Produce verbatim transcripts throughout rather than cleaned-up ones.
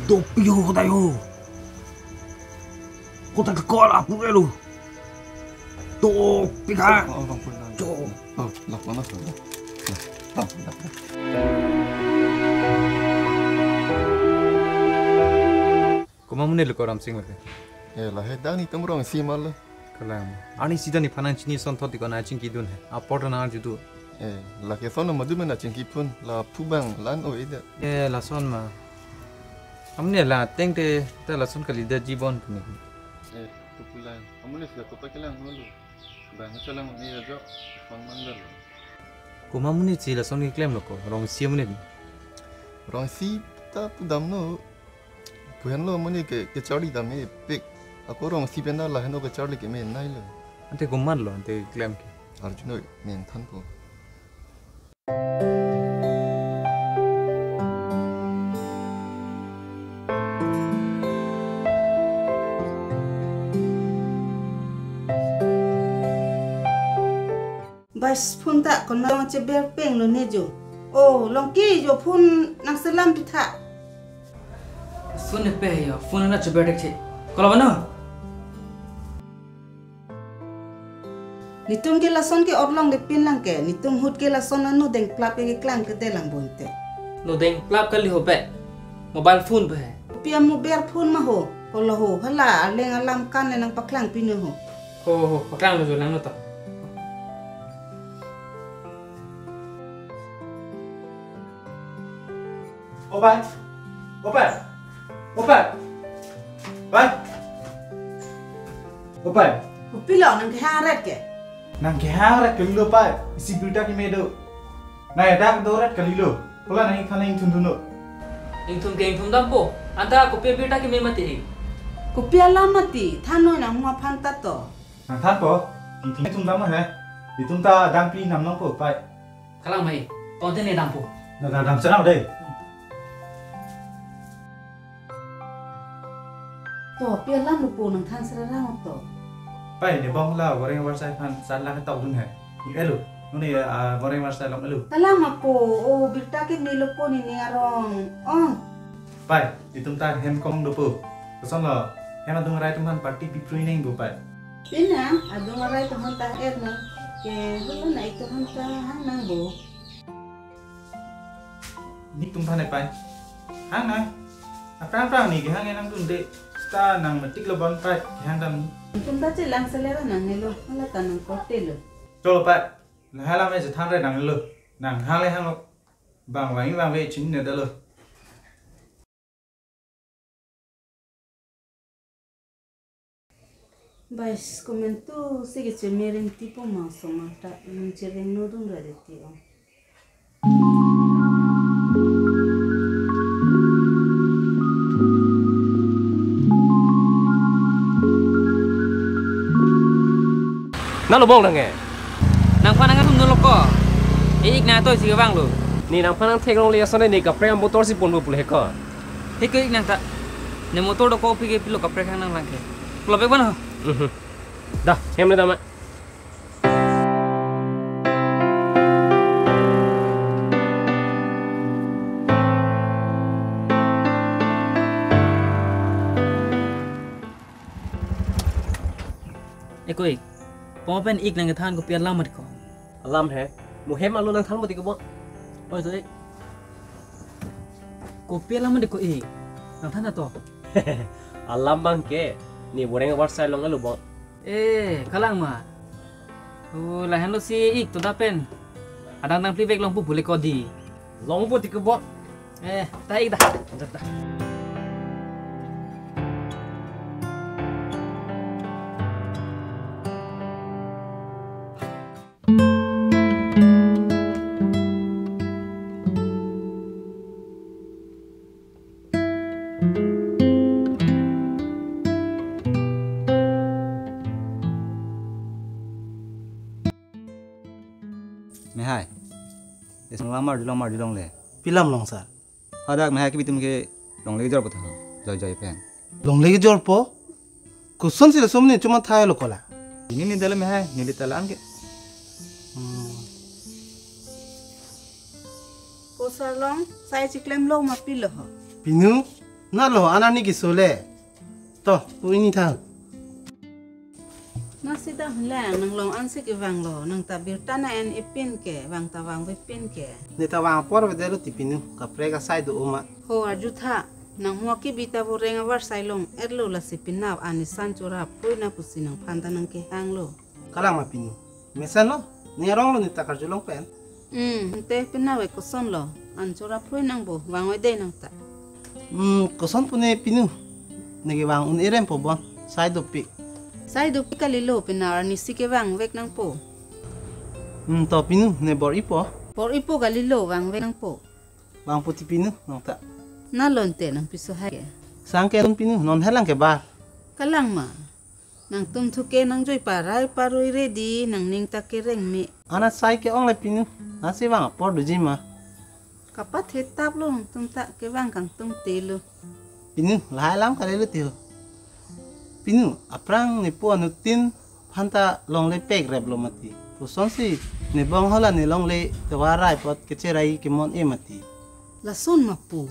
Topi ho tayo. Kota ke call apu elo. Topi ka. Oh, bang pun. To. Oh, lak mana sudah. Lak, lak, lak. Komat amonit lo ko Ramsing mate? Eh, lahai dang netum Rongsi ma lo. Kalang. Arnisi ta nephan nangchini asonthot ikona chingki dun he. Apor ta nang arju do. Eh, lake son madu mena chingki pun. La phu bang lan o ida. Eh, lason ma. Amonit la tengte ta lason kali da jibon puni. Eh, tu pulang. Amonit la kopa kelang nolu. Bang kelang ni ajo. Pang mandal. Komat amonit si lason keklem lo ko. Rongsi amonit. Rongsi ta pudamno. Pu henlo amonit ke, kecharli dam epik. Ako Rongsi pen ta lahenlo kecharli keme nai lo. Ante komat lo, ante klem ke. Arjun oi, men thanpo. Bais phone ta konma cheber peng lo ne jo. Oh, Longki jo phone nangselam pitha. Sun ne pe yo, phone na cheber dek che. Kolo bano? Netum ke lason ke orlong de pin lang ke, netum ahut ke lason anu dengplap ke keklang ke de lang bonte. No dengplap kali ho pe. Mobile phone pe. Pi amu ber phone ma ho. Kolo ho, hala, aleng alam kan le nangpaklang pinu ho. Ho, ho, paklang lo jo lang no to. O pai. O pai. O pai. Pai. O pai. Kopilo nangkehang ret ke? Nangkehang ret kalilo pai. Isi birta keme do. Nang edak do ret kalilo. Kola nang ingthan ingthun dunlo. Ingthun ke ingthun dampo. Anta kopi birta keme mati. Kopi alam mati. Thanoi nang ma phan ta to. Nang thanpo. Ingthun ingthun dam he. Itum ta dangpi nam nangpo pai. Kalang mai, tonte ne dampo. Na, na, dam senang dei. To, pi alam lo po nangthan serarang to. Pai, ne bong la, goreng warsai phan, sat lang tau dun he. Elo, nune, ah, goreng warsai long elo. Kalang apo, oh, birta keme lo po ne ne arong. Oh. Pai, itum ta hem kong dopo. Kosonlo, hem adung arai atum aphan party piprui nangpo pai. Pina, adung arai atum aphan ta er nang. Ke, hulu na itum aphan ta hang nangpo. Netum aphan ne pai. Hang nang. Aphrang aphrang ne kehang nangdunde. Seta nang metik lo bon pai. Kehang dam. Itum ta chelang selera nangnelo. Hala ta nang korte lo. Cholo pai. Lahai lam e chethan re nangnelo. Nang hang le hanglo. Bang vang vang ve chinine detlo. Bais, komantu si kecheme ring tipo ma osomar ta, nung chereng no dun ra de ti ong. Nalo bong nang e. Nangphan nang atum nolo ko. E-ik nang atoi si kevang lo. Ne nangphan nangtheklongle ason ne kaprek amotor si ponpo pu le ko. He ko-ik nang ta. Ne motor do ko pi ke pilo kaprek hang nang lang ke. Pulo bek ban ho. Mhm. Dah, hem le dama. E ko-ik. Pon pen ik nang kethan kopi alam mati ko. Alam he. Mo hem alo nangthan mati ko bo. Oi to-ik. Kopi alam mati ko-ik. Nangthan to. Alam bang ke. Ne boreng warsai long alo bo. Eh, kalang ma. Oh, lahenlo si ik to da pen. Adang dang plivek longpo pu le ko di. Longpo ti ko bo. Eh, ta ik dah. Dah, dah. Mehai. Isung lamar dilong mar dilong le. Pi alam long sir? Hadak mehai ke bitum ke longle kejorpo tha. Joi joi pen. Longle kejorpo? Kosonsi laso amonit chuma thai lo kola. Ini ni dalam mehai, neli talan ke. Hmm. Ko sir long, sai chiklem lo ma pilo ho. Pinu, Nalo, an arni keso le. To, pu ini thang. Nasi dam lang, nang long ansi kevanglo, nang ta birta na en ipin ke, vang ta vangve pin ke. Ne ta vang apor avedetlo ti pinu, kaprek asai do-o ma. Ho arjutha, nang mo kebi ta boreng avar sai long-etlo, lasi penap an nisan choraphrui nang pusi nangphan ta nang kehanglo. Kalang ma pinu. Mesenlo, ne aronglo ne ta karjulong pen. Hmm, ante penap ke kosonlo, an choraphrui nang bo, vangve dei nang ta. Hmm, koson pu ne pinu. Ne kevang un-e rem po bon, sai dopik. Sai dopik kalilo, penap arnisi kevangvek nangpo. Hmm, to pinu, ne bor-ipo. Bor-ipo kalilo, vangvek nangpo. Vangpo ti pinu, nang ta. Nalo ante nang piso hai ke. Sang ke dun pinu, non helang ke bar. Kalang ma. Nangtum thu ke nangjui parai parui ready, nangning ta kereng me. An asai ke-ong le pinu, nasi vang apor doji ma. Kapathe taplo nangtum ta, kevang kangtung telo. Pinu, lahai alam kalilo ti ho. Pinu, aphrang ne pu anuttin aphan ta longle pekreplo mati. Kosonsi ne bong hala ne longle tovar rai apot kecherai kemon-e mati. Lason ma pu.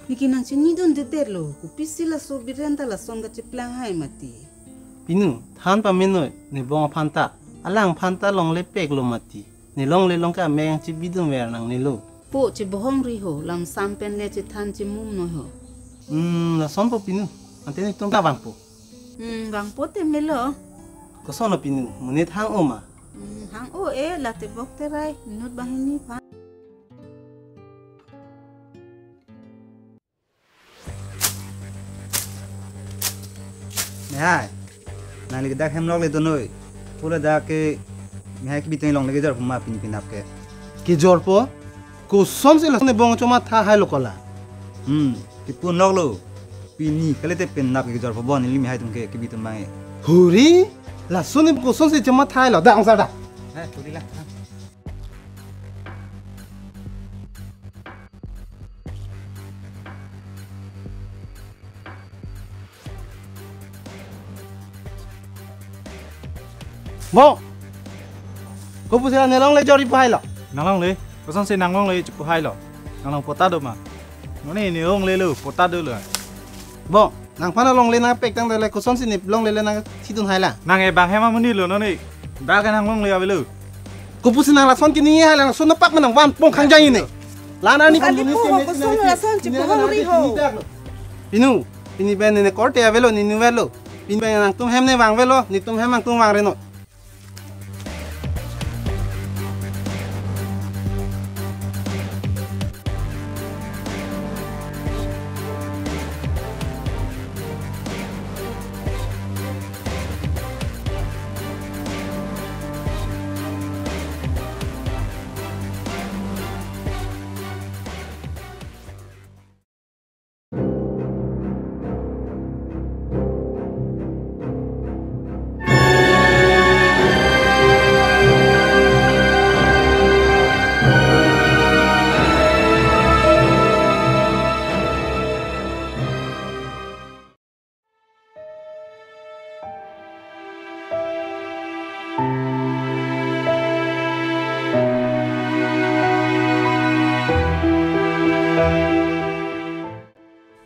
Neke nangchinidundedetlo, kopisi laso biren ta lason kacheplang hai mati. Pinu, than pamenoi, ne bong aphan ta, alangphan ta longle peklo mati. Ne longle long ke amek chibidunver nangnelo. Po chebohong ri ho, lam sam pen le chethan chimum noi ho. Hmm, lasonpo pinu. Ante netum ta vangpo. Hmm, vangpo te melo. Kosonlo pinu, monit hang-o ma. Hmm, hang-o e, la tebok terai, inut banghini phan. Mehai. Nangli ke dak hem longle donoi. Pula dak ke mehai kebi teng longle kejorpo ma pini penap ke. Kejorpo? Kosonsi lason ne bong chomatha hailo kola. Hmm, kipun loklo. Pini kalite penap kejorpo bon ili mehai atum ke kebi atum bang e. Huri, lason ne kosonsi chomatha hailo, dak ong sar dak. Hai, huri la. Bo. Kopusi ne longle jori pu hailo. Nang longle, kosonsi nang longle chipu hailo. Nang long pota do ma. Mane ne longlelo, pota dolo. Bo, nangphan longle nangpek tangte le kosonsi ne longle le nangthidun haila. Nang e bang hem amonitlo non e. Dak ke nang longle avelo. Kopusi nang lason kini haila, lason napak ma nang vanpon khangjang ini. La-an arni kali komunis po ke ho, ne koson sini lason ne chebohong ri ho. Pinu, pini pen ne korte avelo, ne inutvetlo. Pini pen nangtum hem ne vangvelo, netum hem nangtum vangre non.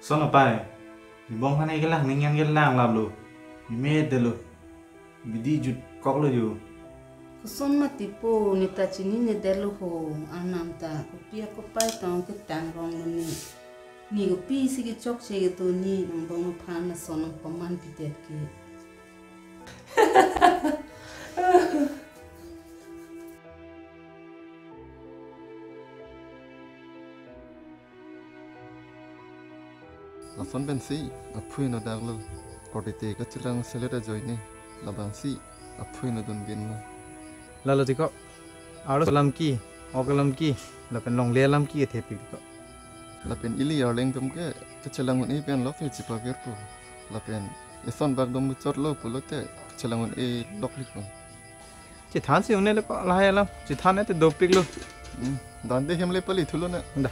Son apai, ne bong aphan ke lang, ning an ke lang laplo. Ne me delo. Bidi jutkoklo jo. Koson mati po, ne ta chininedetlo ho, arnam ta, kopi akopai tong ketang ronglo ne. Ne kopisi kechokche kedo ne, nang bong aphan lason nangpamanpidet ke. Lason pensi aphu inut daklo. Korte te kachelang selet ajoine. Labangsi aphu inut dunbinlo. Lalo tiko. Aro alam ke, ok alam ke, lapen longle alam ke thepik tiko. Lapen ili arleng atum ke kachelang un-e pen lok ke chipavir po. Lapen eson bak dom muchotlo pulote kachelang un-e lok liko. Chethansi un-e le ko lahai alam. Chethan te dopiklo. Hmm, dante hem le pali thulo na. Da.